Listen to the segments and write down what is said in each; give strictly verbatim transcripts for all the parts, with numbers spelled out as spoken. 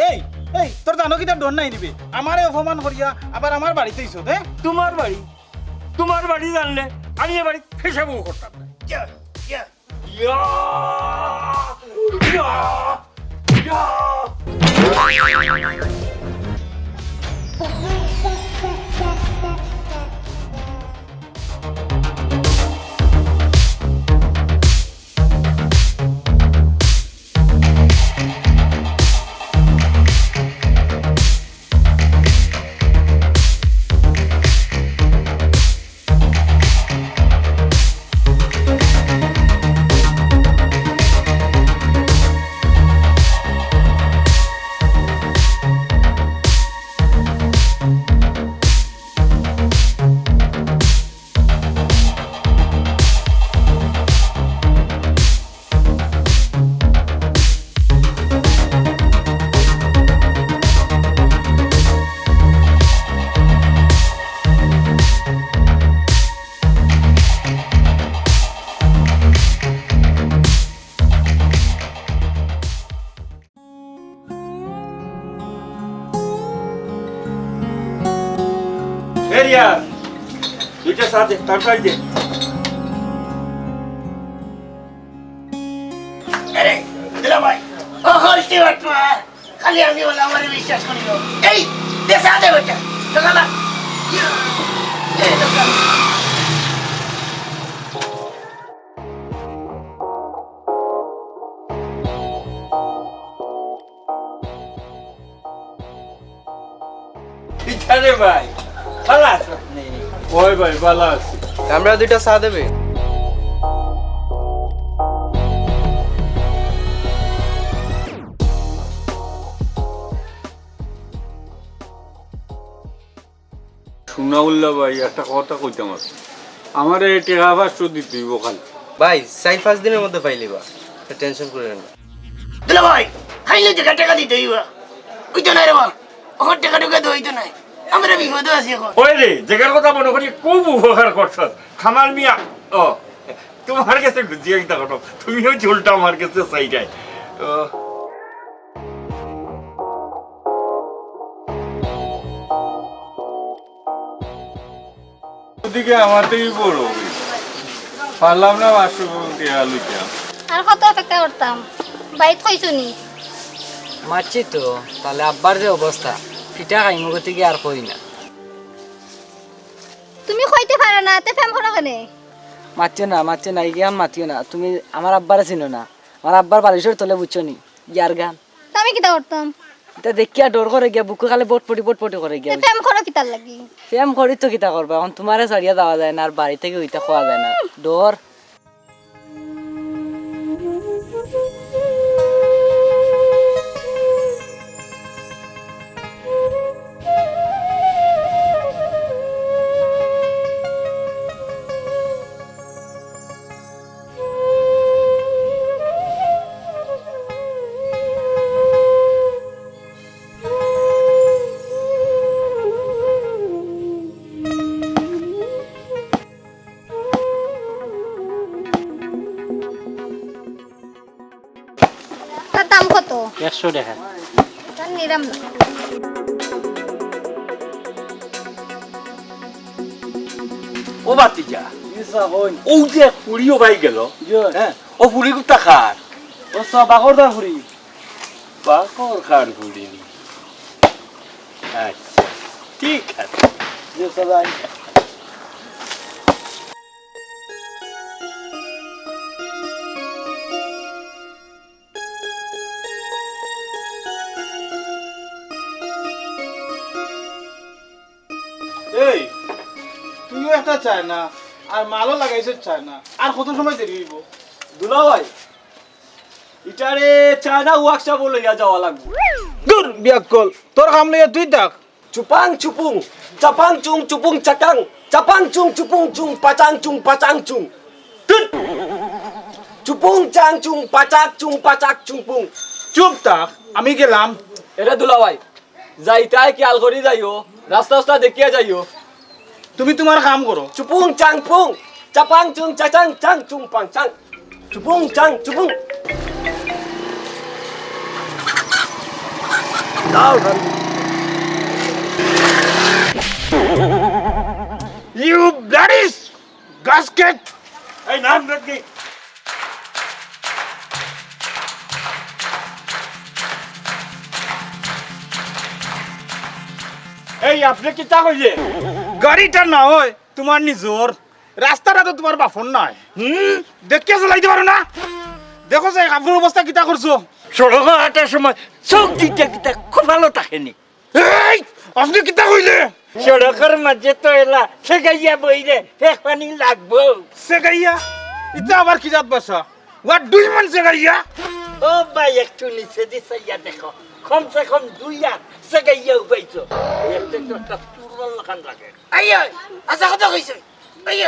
এই, এই, তোর জানো কিতা ডর নাই নিবে? আমারে অপমান করিয়া আবার আমার বাড়িত আইছস, হ্যাঁ? তোমার বাড়ি? তোমার বাড়ি জানলে আমি এ বাড়িত ফেসাবও করতাম না। ইয়া, ইয়া। ইয়া! ইয়া! ইয়া! এ রিয়া, দুইটা চা দে, তাড়াতাড়ি দে। আরে, দুলাভাই, ও হলটি বাটপার। খালি আমি বলে আমারে বিশ্বাস করিও। এই, দে চা দে বেটা। টাকা না। এই, টাকা। কিতা রে ভাই, ভালা আছস নি? ওই ভাই, ভালা আছি। আমরা দুইটা চা দেবে। সুনাউল্লাহ ভাই, একটা কথা কইতাম আছে। আমারে টেকা পাঁচশো দিতে অইবো খালি। ভাই, চাইর পাঁচ দিনর মধ্যে পাইলিবা, টেনশন করিও না। দুলাভাই, খাইলে টেকা, টেকা দিতে অইবা। অইতো নায় রে বা, অখন টেকা টুকা তো অইতো নায়। আমরা বিপদো আছি অখন। ওই রে, টেকার কথা মনো করি খুব উপকার করছস। কামাল মিয়া, ও, তোমার গেছে গুজিয়া কিতা করো? তুমিও চুলটা আমার গেছে চাইরায়। ও। ওদিকে আমার থেকে বড় হই। পারলাম না পাঁচশো টেকা লইতাম। আর কত অপেক্ষা করতাম? বাইত কইছো নি? মাতছি তো, তাইলে আব্বার যে অবস্থা, পিঠা খাইমু গতিকে আর কই না। তুমি কইতে পারো না, তে প্রেম করো কেনে? মাতিও না, মাতিও না, ইগান মাতিও না। তুমি আমার আব্বারে চিনো না। আমার আব্বার বালিশর তলে বুঝছো নি? ইয়ার গান। তে আমি কিতা করতাম? ইতা দেখিয়া ডর করে গিয়া, বুকো খালি বটপটি বটপটি করে গিয়া। তে প্রেম করো কিতার লাগি? প্রেম করি তো কিতা করবা? অখন তুমারে ছাড়িয়া যাওয়া যায় না, আর বাড়ি থেকে ওইটা খাওয়া যায় না। ডর। তার দাম কত? একশো টেকা। তার নিলাম না। ও ভাতিজা, জি স্যার, কইন। অউ যে ফুড়ি অউ বাই গেল, জি। হ্যাঁ, অউ ফুড়ি কুনটা কার? ও স্যার, বাকর দা ফুড়ি। বাকর খার ফুড়ি নি? আচ্ছা, ঠিক আছে। জি স্যার, যাই। এই, তুইও একটা চায়না, আর মালও লাগাইছস চায়না, আর কত সময় দেরি অইবো? দুলাভাই, ইটারে চায়না ওয়ার্কশপো লইয়া যাওয়া লাগবো। দূর বিয়াক্কল, তোর কাম লইয়া তুই থাক। চুপাং চুপুং, চাপাং চুং চুপুং চাকাং, চাপাং চুং চুপুং চুং, পাচাং চুং পাচাং চুং। ধুর! চুপুং চাং চুং, পাচাক চুং পাচাক চুং পুং। চুপ থাক, আমি গেলাম। এরে দুলাভাই, যাইতায় খেয়াল করি যাইও, রাস্তা-উস্তা দেখিয়া যাইও। তুমি তুমার কাম করো। চুপুং চাং পুং, চাপাং চুং চাচাং চাং চুং পাং চাং। চুপুং চাং চুপুং। You bloody gasket! এই নাম রেখে। এই, আপনে কিতা কইলে? গাড়িটা না অয় তুমার নিজর, রাস্তাটা তো তুমার বাপর নায়। হুম, দেখিয়া চালাইতে পারো না? দেখো যে কাপড়র অবস্থা কিতা করছো। সড়কো হাঁটার সময় চউখ দুইটা কিতা কপালো থাকে নি? এই, আপনে কিতা কইলে? সড়কর মাঝে তো এলা সেগাইয়া বইরে, ফেক পানি লাগবো। সেগাইয়া? ইতা আবার কি জাত ভাষা? What do you mean, সেগাইয়া? ও ভাই, একটু নিচেদি চাইয়া দেখো, কমসে কম দুই হাত সেগাইয়া উবাইছো। দেখতে তো একটা চুরর লাখান লাগে। এই, এই, আচ্ছা কথা কইছে। এই,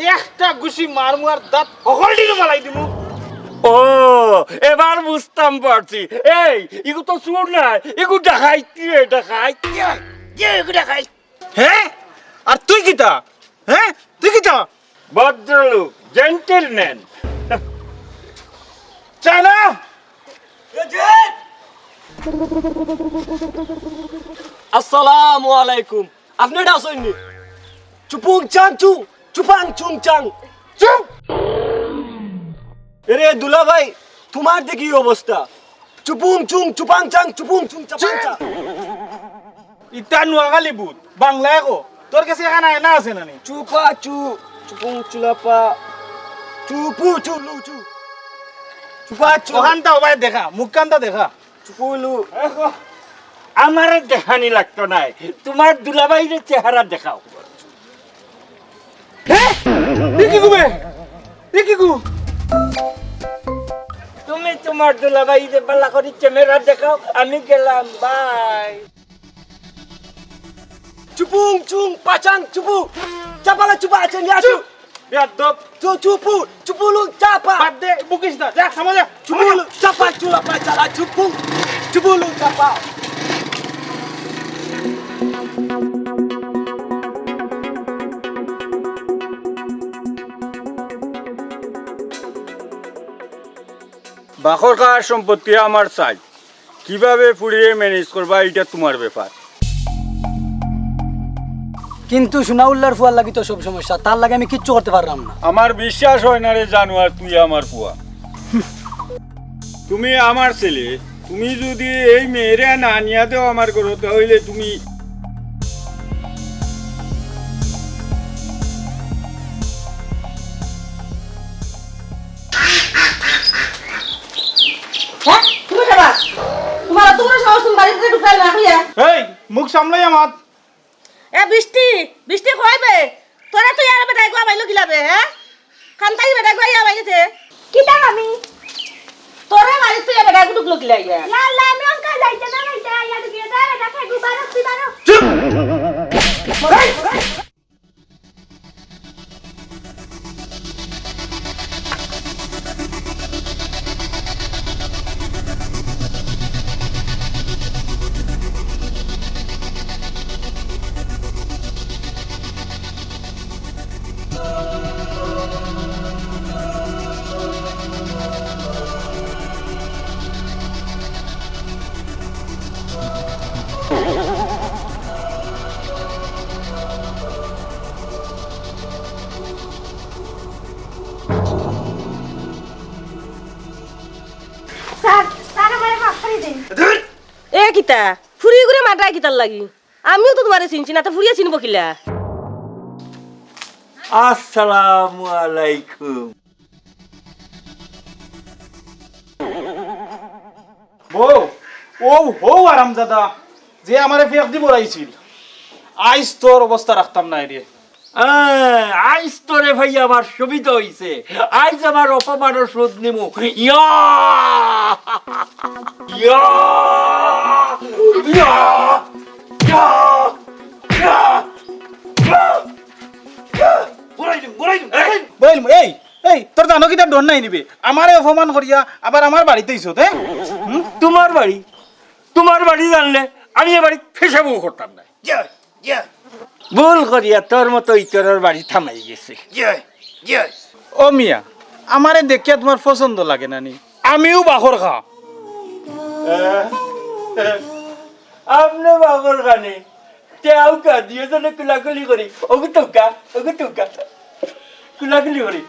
এই। একটা ঘুষি মারমু আর দাঁত হকলটিরে ফালাই দিমু। ও, এবার বুঝতাম পারছি। এই, ইগু তো চুর নায়, ইগু ডাকাইত রে, ডাকাইত। কে? কে ইগু ডাকাইত? হ্যাঁ? আর তুই কিতা? হ্যাঁ? তুই কিতা? ভদ্রলোক, gentleman। চা না? আসসালামু আলাইকুম। আপনে এটা আছইন নি? চুপুং চাং চু, চুপাং চুং চাং। চুপ! এরে দুলাভাই, তুমার দেখি অবস্থা। চুপুং চুং, চুপাং চাং, চুপুং চুং, চাপাং চাং। ইতা নোয়াখালী বুত, বাংলায় কো। তোর গেছে এখান আয়না আছে না নি? চুপা চু, চুপুং চুলাপা, চুপু চুলু চু, চুপা চু। ওখানটা ওবায় দেখা, মুখখানটা দেখা। চুপুলু। দেখো, আমারে দেখানি লাগতো নায়, তুমার দুলাভাইরে চেহারা দেখাও। হ্যাঁ? এ কি গো বে? এ কি গো? তুমি তুমার দুলাভাইরে বালা করি চেহারা দেখাও, আমি গেলাম, bye। চুপুং চুং পাচাং চুপু, চাপালা চুপা আছেন ইয়াচু। চুপ! বেয়াদব। চু-, চুপু, চুপুলু চাপা। বাদ দে, বকিস না। যা, সামনে যা। চুপুলু চাপা, চুলাপা চালা চুপু, চুপুলু চাপা। বাখর খার সম্পত্তি আমার চাই। কিভাবে ফুড়িরে manage করবা, ইটা তুমার ব্যাপার। কিন্তু সুনাউল্লার ফুয়ার লাগি তো সব সমস্যা, তার লাগি আমি কিচ্ছু করতে পারলাম না। আমার বিশ্বাস অয় না রে জানোয়ার, তুই আমার ফুয়া। তুমি আমার ছেলে, তুমি যুদি এই মেয়েরে না আনিয়া দেও আমার ঘরো, তাইলে তুমি হ্যাঁ? তুমি খাবা? তুমার অত বড় সাহস, তুমি বাড়িত ঢুকাইলে না কইয়া? এই, মুখ সামলাইয়া মাত। এ বৃষ্টি, বৃষ্টি কই বে? তোরে তো ইয়ার বেটায় গুয়া বাইলো গিলাবে, হ্যাঁ? কান্তাই বেটায় গুয়া ইয়া বাইলেছে। কিতা আমি? তোরে বাড়িত তো ইয়া বেটায় গুটুক লগিলা ইয়া। লা লা, আমি অনকা যাইতে না যাইতে, ইয়া ঢুকিয়ে যায়, বেটা খাই গুবারো, তুই বারো। চুপ! স্যার, স্যার, আমারে মাফ করি দেন। এ কিতা? ফুড়ি গুরে মাররায় কিতার লাগি? আমিও তো তুমারে চিনছি না, তো ফুড়িয়ে চিনবো কিলা? আসসালামু আলাইকুম। বউ, ও হউ আরামজাদা, যে আমারে ফেক দি বড়াইছিল, আইজ তোর অবস্থা রাখতাম না রে। আহ, আইজ তোরে ভাই আমার সুবিধা হইছে, আইজ আমার অপমানর শোধ নিমু। ইয়া! ইয়া! ইয়া! ইয়া! ইয়া! ইয়া! বড়াই দিমু, বড়াই দিমু, বড়াই দিমু। বইল, এই, এই, তোর জানো কিতা ডর নাই নিবে? আমারে অপমান করিয়া আবার আমার বাড়িত আইছত, হ্যাঁ? হুম? তুমার বাড়ি, তুমার বাড়ি জানলে আমি এ বাড়িত ফেসাবও করতাম না। যা, যা। ভুল করিয়া তোর মতো ইতরর বাড়িত হামাই গেছি। যা, যা। ও মিয়া, আমারে দেখিয়া তুমার পছন্দ লাগে না নি? আমিও বাখর খা। আপনে বাপর কানে। তে আউক্কা, দুইওজনে কুলাকুলি করি। ওগু তৌক্কা, ওগু তৌক্কা। কুলাকুলি করি।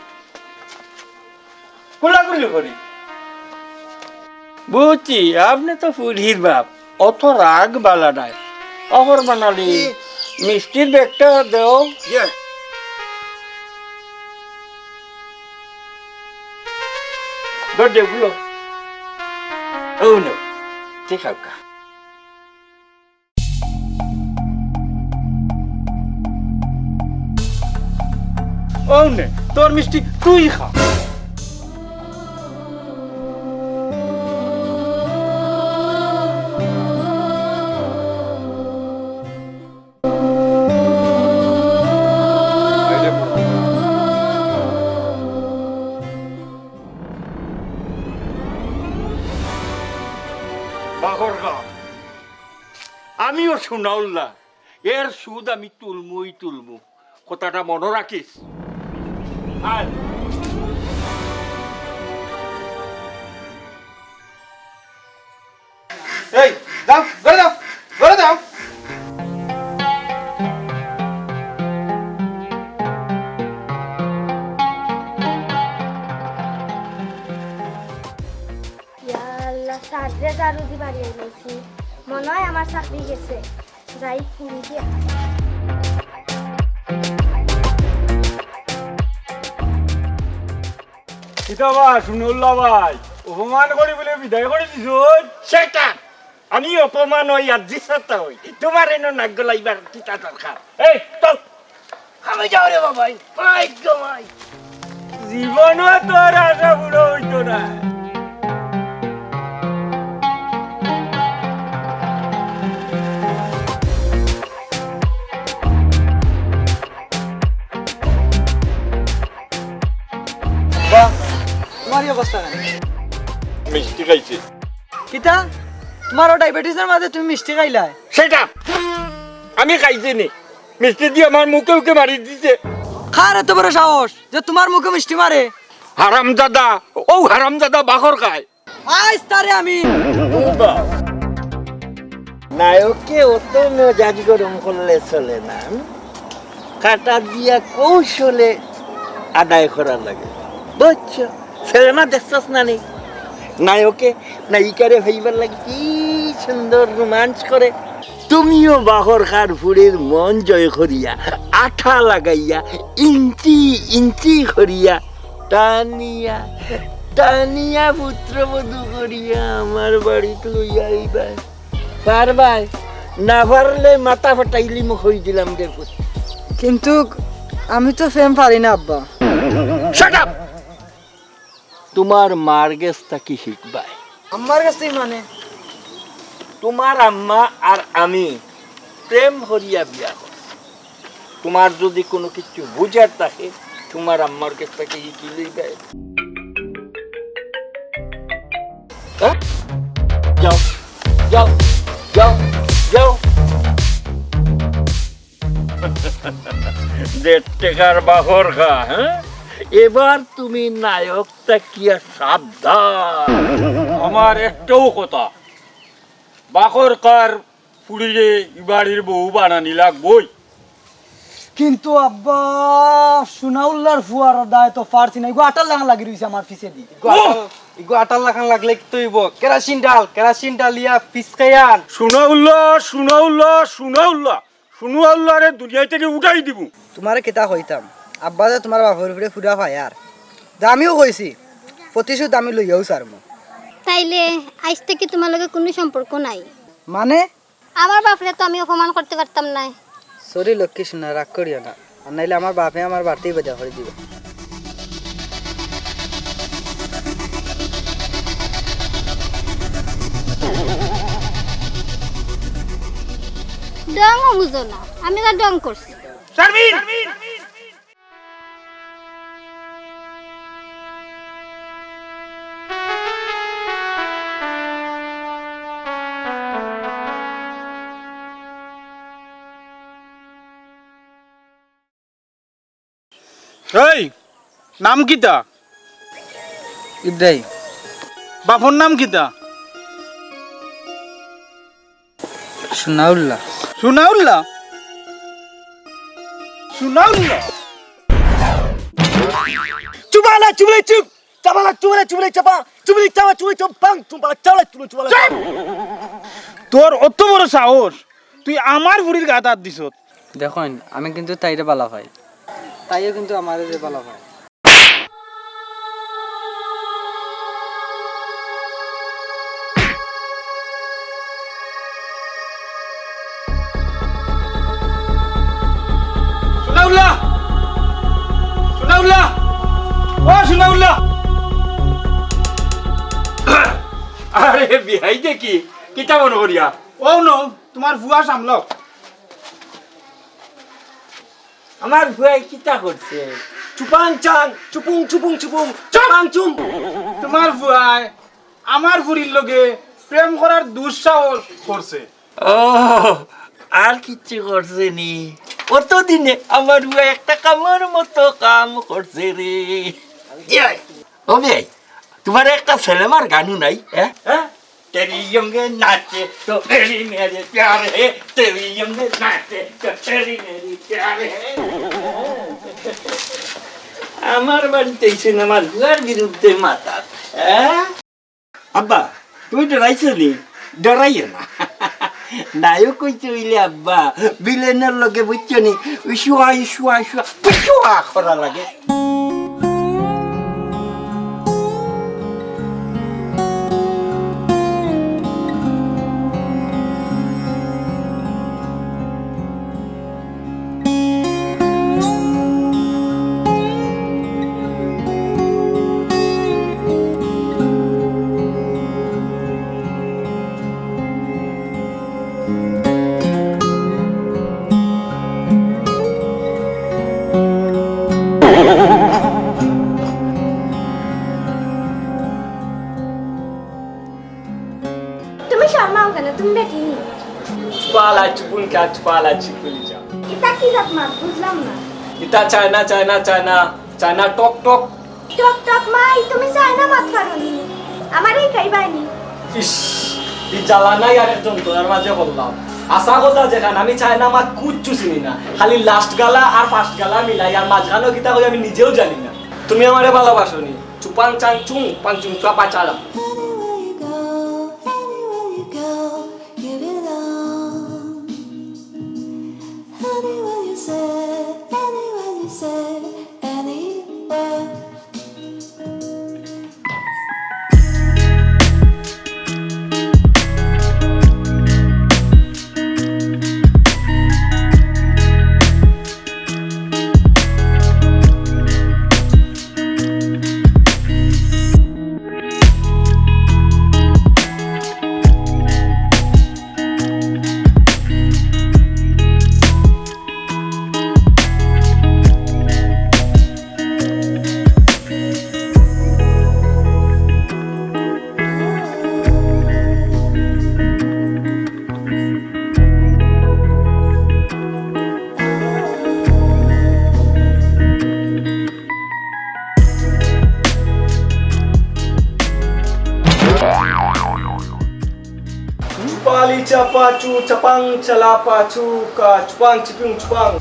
কুলাকুলি করি। বুঝছি, আপনে তো ফুরির বাপ। অত রাগ বালা নায়। অহর বানালি, কি? মিষ্টির ব্যাগটা দেও। ইয়ে। ধর দে, গুলো। ও নে, ঠিক আছে। ও নে, তোর মিষ্টি তুই খা। বাখর খা। আমিও সুনাউল্লা, এর সুদ আমি তুলমুই তুলমু। কথাটা মনো রাখিস। আয়। এই, যাও, ঘরে যাও, ঘরে যাও। ইয়া আল্লাহ, সাররে ঝাড়ু দি বাড়ি আইলাইছি। মনে হয় আমার চাকরি গেছে। যাই, ফুরি দিয়া। কিতা বা, সুনাউল্লা ভাই, অপমান করি বলে বিদায় করি দিছইন? সেটা আমি অপমান হই আর জিসাতা হই, তোমার এনো নাক গলাইবার কিতা দরকার? এই, চল। আমি যাও রে বাবাই, মাই গো মাই। জীবনও তোর আশা পুরো হইতো না। বাহ, তোমার এই অবস্থা কেন? মিষ্টি খাইছি। কিতা? তোমার ও ডায়াবেটিসের মাঝে তুমি মিষ্টি খাইলায়? সেটা আমি খাইছি নি। মিষ্টি দিয়ে আমার মুখে উখে মারি দিছে। কার এত বড় সাহস যে তোমার মুখে মিষ্টি মারে? হারামজাদা, ও হারামজাদা বাখর খায়। আইজ তারে আমি। নায়কে অত মেজাজ গরম করলে চলে না, হুম? কাটা দিয়া কৌশলে আদায় করা লাগে, বুঝছো? সিনেমা দেখছস না নি? নায়কে নায়িকারে পাইবার লাগি কি সুন্দর রোমান্স করে। তুমিও বাখর খার ফুরির মন জয় করিয়া, আঠা লাগাইয়া, ইঞ্চি ইঞ্চি করিয়া, টানিয়া টানিয়া পুত্রবধূ করিয়া আমার বাড়িত লইয়া আইবায়। পারবায়? না পারলে মাথা ফাটাইলিমু, কই দিলাম রে পুত। কিন্তু আমি তো প্রেম পারি না, আব্বা। Shut up! তোমার মার গেছ থাকি শিখবায়। আম্মার গেছ থাকি মানে? তোমার আম্মা আর আমি প্রেম করিয়া বিয়া করছি। তোমার যদি কোনো কিছু বুঝার থাকে, তোমার আম্মার গেছ থাকি শিখি লইবায়। হ্যাঁ? যাও, যাও, যাও, যাও। দেড় টেকার বাখর খা, হ্যাঁ? এবার তুমি নায়ক থাকিয়া সাবধান। আমার একটাও কথা, বাখর খার ফুরিরে ই বাড়ির বউ বানানি লাগবই। কিন্তু আব্বা, সুনাউল্লার ফুয়ার দায় তো পারছি না, ইগু আটার লাখান লাগি রইছে আমার পিছেদি। ইগু আটার, ইগু আটার লাখান লাগলে কিতা অইবো? কেরাসিন ডাল, কেরাসিন ডালিয়া ফিসকাইয়ান। সুনাউল্লা, সুনাউল্লা, সুনাউল্লা। সুনাউল্লারে দুনিয়া থাকি উঠাই দিমু। তোমারে কিতা কইতাম, আব্বা যে তোমার বাপর উপরে পুরা ফায়ার। যে আমিও কইছি, প্রতিশোধ আমি লইয়াউ ছাড়মু। তাইলে আইজ থাকি তোমার লগে কুনু সম্পর্ক নাই? মানে? আমার বাপরে তো আমি অপমান করতে পারতাম নায়। Sorry লক্ষ্মী সোনা, রাগ করিও না, আর নাইলে আমার বাপে আমার বাড়িতেই বেজার করি দিবা। ঢং বুঝো না, আমি তো ঢং করছি। শারমিন! এই, নাম কিতা? ইব্রাহিম। বাপর নাম কিতা? সুনাউল্লাহ। সুনাউল্লাহ? সুনাউল্লাহ? চুবালা চুবলে চুপ, চাবালা চুবলে চুবলে চাপা, চুবলে চাবা চুবলে চুপ, পাং চুবালা চাবালা চুবলে চুবালা। চুপ! তোর অত বড় সাহস, তুই আমার ফুড়ির গাত আত দিছস। দেখইন, আমি কিন্তু তাইরে বালা পাই, তাইও কিন্তু আমারে যে বালা পায়। সুনাউল্লাহ! সুনাউল্লাহ! ও সুনাউল্লাহ! আরে বিয়াই দেখি, কিতা মনো করিয়া? ও নু, তুমার ফুয়া সামলাও। আমার ফুয়ায় কিতা করছে? চুপাং চাং, চুপুং চুপুং চুপুং, চুপাং চুম। তুমার ফুয়ায় আমার ফুড়ির লগে প্রেম করার দুঃসাহস করছে। ও, আর কিচ্ছু করছে নি? অতদিনে আমার ফুয়ায় একটা কামর মতো কাম করছে রে। ইয়ে, ও বিয়াই, তুমার একটা সিনেমার গান হুনাই, হ্যাঁ? হ্যাঁ? তেরি অঙ্গে নাচে তো তেরি মেরি প্যার হে, তেরি অঙ্গে নাচে তো তেরি মেরি প্যার হে। আমার বাড়িত এই সিনেমার ফুয়ার বিরুদ্ধে মাতাত, হ্যাঁ? আব্বা, তুমি ডরাইছো নি? ডরাইও না। নায়ক অইতে অইলে আব্বা, ভিলেনর লগে বুঝছো নি? শুয়া, শুয়া, শুয়া, শুয়া করা লাগে। তুমি শর্মাও কেনে? তুমি বেটি নি? চুপালা চুপুন কা চুপালা চিকুলি যা। ইতা কি জাত মাত? বুঝলাম না। ইতা চায়না, চায়না, চায়না, চায়না টক টক। টক টক মাই, তুমি চায়না মাত পারো নি? আমারে হিকাইবায় নি? ইস, ই জ্বালা নাই আর একজন তোরার মাঝে করলাম। আশা কথা যেখান, আমি চায়না মাত কুচ্ছু চিনি না। খালি last গালা আর first গালা মিলাই আর মাঝখানো কিতা কই আমি নিজেও জানি না। তুমি আমারে ভালোবাসো নি? চুপাং চাং চুং, পাং চুং চুয়া পা চালাম। Anywhere you go, anywhere you go, give it all. Anywhere you say, anywhere you say, anywhere. চুপালি চাপা চু চাপাং চালা পা চু কা চুপাং চিপিং চুপাং।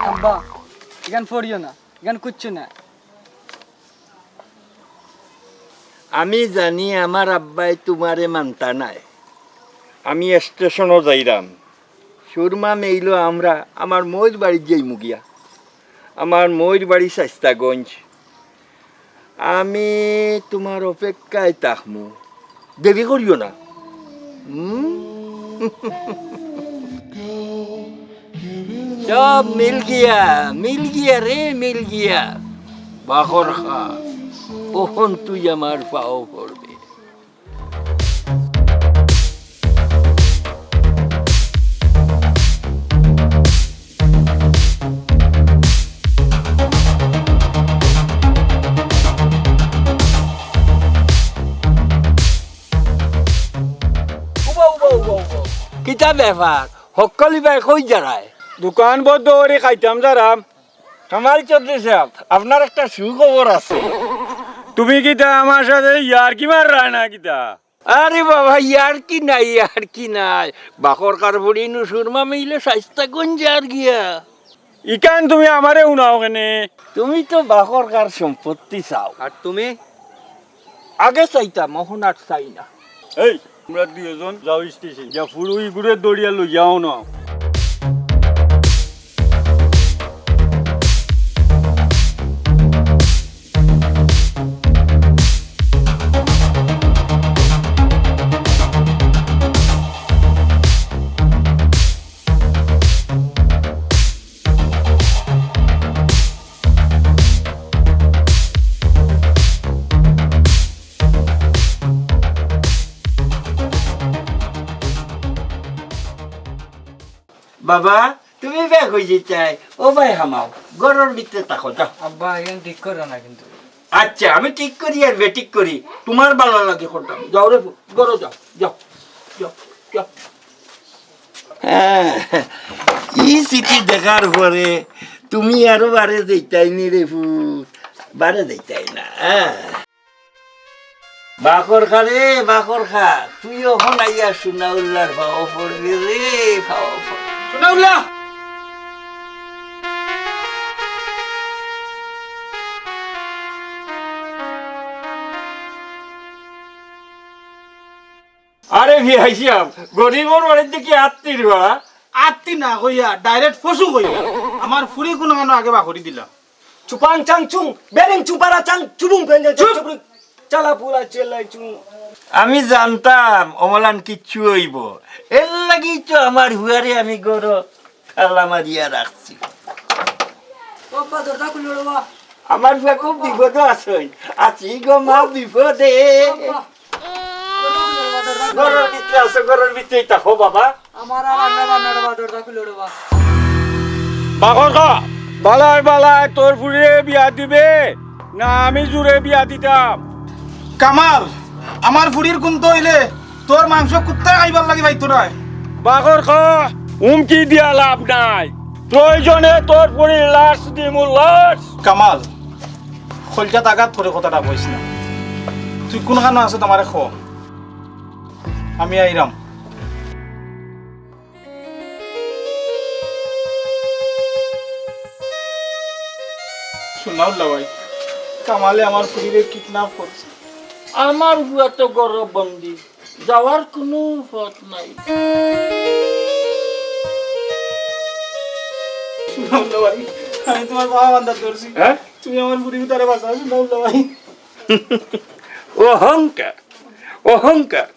আব্বা, ইখান পড়িও না, ইখান কুচ্ছু না। আমি জানি আমার আব্বায় তুমারে মানতা নায়। আমি স্টেশনো যাইরাম। সুরমা মেইলো আমরা আমার মইর বাড়িত যাইমু গিয়া। আমার মইর বাড়ি শাইস্তাগঞ্জ। আমি তুমার অপেক্ষায় থাকমু। দেরি করিও না। হুম? সব মিল গিয়া, মিল গিয়া রে, মিল গিয়া। বাহর খা, অখন তুই আমার পাও পড়বে। কিতা ব্যাপার? হক্কলি ভাই কই যারায়? দোকান বন্ধ করি খাইতাম যারাম। কামাল চৌধুরী সাব, আপনার একটা সুখবর আছে। তুমি কিতা আমার সাথে ইয়ার্কি মাররায় না কিতা? আরে বাবা, ইয়ার্কি নাই, ইয়ার্কি নাই। বাকর কার ফুড়ি নু সুরমা মিলে শাইস্তাগঞ্জ যার গিয়া। ইখান তুমি আমারে হুনাও কেনে? তুমি তো বাকর কার সম্পত্তি চাও। আর তুমি? আগে চাইতাম, অখন আর চাই না। এই, তুমরা দুইজন যাও স্টেশন, গিয়া ফুড়ি গুরে ধরিয়া লইয়া আও না। বাবা, তুমি বেক অই যাইতায়। ও ভাই, হামাও, ঘরর ভিতরে থাকো, যাও। আব্বা, ইখান ঠিক করো না কিন্তু। আচ্ছা, আমি ঠিক করি আর বেঠিক করি, তুমার ভালা লাগি করতাম। যাও রে, ঘরো যাও, যাও, যাও, যাও। হ্যাঁ, ই চিঠি দেখার পরে তুমি আরো বারে যাইতায় নি রে পুত, বারে যাইতায় না। হ্যাঁ। বাকর খা রে, বাকর খা। তুই অখন আইয়া সুনাউল্লার পাও পড়বি রে, পাও পড়বি। সুনাউল্লা! আরে বিয়াই সাব, গরিবর বাড়িত দেখি আত্তির বা। আত্তি না কইয়া, direct পশু কইয়া। আমার ফুড়ি কুনু কানো আগে বাকরি দিলা। চুপাং চাং চুং, বেরিং চুপারা চাং, চুবুং পেন চাং, চুপ! চুবুং, চালা পুলা চেলাই চুং। আমি জানতাম অমলান কিচ্ছু অইবো, এর লাগি তো আমার হুয়ারে আমি ঘরো তালা মারিয়া রাখছি। ও আব্বা, দরজা খুলো রে বা। আমার ফুয়া খুব বিপদো আছইন। আছি গো মা বিপদে। ও আব্বা, দরজা খুলো রে বা, দরজা খুলো। ঘরর ভিতরে আছো, ঘরর ভিতরেই থাকো বাবা। আমার আর রান্না বান্না রে বা, দরজা খুলো রে বা। বাকর খা, বালায় বালায় তোর ফুড়িরে বিয়া দিবে না আমি জুরে বিয়া দিতাম? কামাল, আমার ফুড়ির কুন্তা অইলে তোর মাংস কুত্তায় খাইবার লাগি পাইতো নায়। বাকর খা, হুমকি দিয়া লাভ নাই। প্রয়োজনে তোর ফুড়ির লাশ দিমু, লাশ। কামাল, কইলজাত আঘাত করি কথাটা কইস না। তুই কুনখানো আছস আমারে ক, আমি আইরাম। সুনাউল্লা ভাই, কামালে আমার ফুড়িরে kidnap করছে। আমার ফুয়া তো ঘরো বন্দি, যাওয়ার কুনু পথ নাই। সুনাউল্লা ভাই, আমি তুমার পাও বান্দাত ধরছি। হ্যাঁ? তুমি আমার ফুড়ি গুতারে বাঁচাও, সুনাউল্লা ভাই। অহংকার, অহংকার,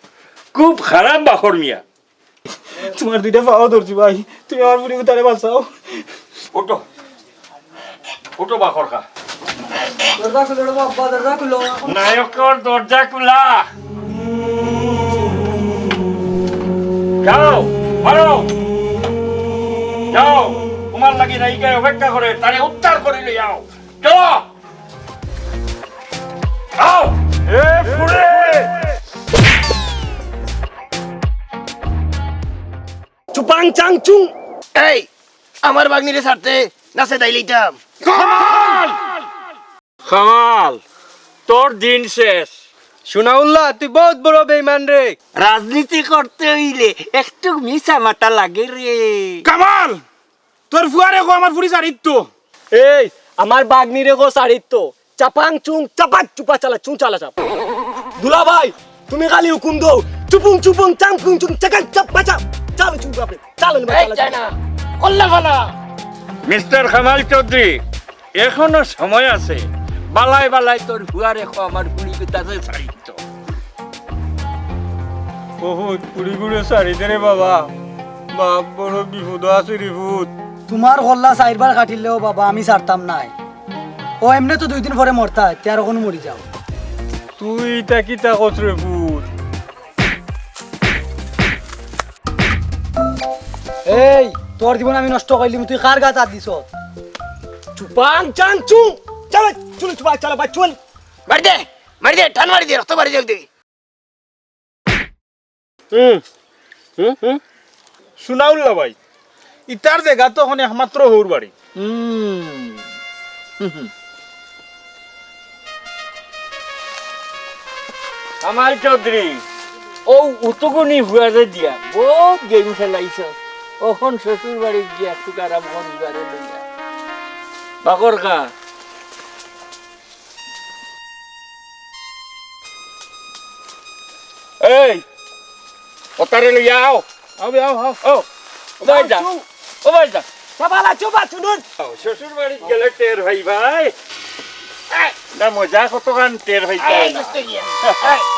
খুব খারাপ বাকর মিয়া। তুমার দুইটা পাও ধরছি ভাই, তুমি আমার ফুড়ি গুতারে বাঁচাও। উঠো, উঠো বাকর খা। দরজা খুলো রে বা আব্বা, দরজা খুলো। নায়কর দরজা খুলা। যাও, বারো। যাও, তুমার লাগি নায়িকায় অপেক্ষা করে, তারে উদ্ধার করি লই আও। চলো। আও। এ ফুড়ি। চুপাং চাং চুং। এই, আমার ভাগ্নিরে ছাড়তে নাচে দাইলিতাম। কামাল! কামাল, তোর দিন শেষ। সুনাউল্লা, তুই বহুত বড় বেইমান রে। রাজনীতি করতে অইলে একটু মিছা মাতা লাগে রে। কামাল, তোর ফুয়ারে ক আমার ফুড়ি ছাড়িত্তো। এই, আমার ভাগ্নিরে ক ছাড়িত্তো। চাপাং চুং চাপাক চুপা চালা চুং চালা চাপ। দুলা ভাই, তুমি খালি হুকুম দেও। চুপুং চুপুং চাং পুং চুং চাকাং চাপ বাচা। চালো চুং বাপরে। চালো নি এই বাচা। চায়না, কল্লা ফালা। মিস্টার কামাল চৌধুরী, এখনো সময় আছে। বালায় বালায় তোর ফুয়ারে ক আমার ফুড়ি গুতারে ছাড়িত্তো। ও ফুত, ফুড়ি গুরে ছাড়ি দে রে বাবা। বাপ বড় বিপদো আছে রে ফুত। তুমার কল্লা চাইরবার কাটিলেও বাবা আমি ছাড়তাম নায়। ও এমনে তো দুই দিন পরে মরতা, তে আর অখন মরি যাও। তুই ইতা কিতা কস রে ফুত? এই, তোর জীবন আমি নষ্ট করিলিমু, তুই কার গাত আত দিছস? চুপাং চাং চুং। চালা, চুল চুপা, চালা, বা, চুল। মারি দে, মারি দে, টান মারি দে, রক্ত মারি দে, দে। হুম, হুম, হুম। সুনাউল্লা ভাই, ইতার জাগা তো অখন একমাত্র হউর বাড়ি। হুম। কামাল চৌধুরী, অউ উতুগুনি হুয়ারে দিয়া বউত গেম খেলাইছ। অখন শ্বশুর বাড়িত গিয়া একটু আরাম কর হুয়ারে লইয়া। বাকর খা। এই, অতারে লইয়া আও। আও বে, আও, আও। ও ভাই যা। ও ভাই যা। সাবালা চুবা চুনুন। আও, শ্বশুর বাড়িত গেলে টের ভাই ভাই। না মজা কতখান টের ভাই এই, যায় না। দোস্ত গিয়া। এই।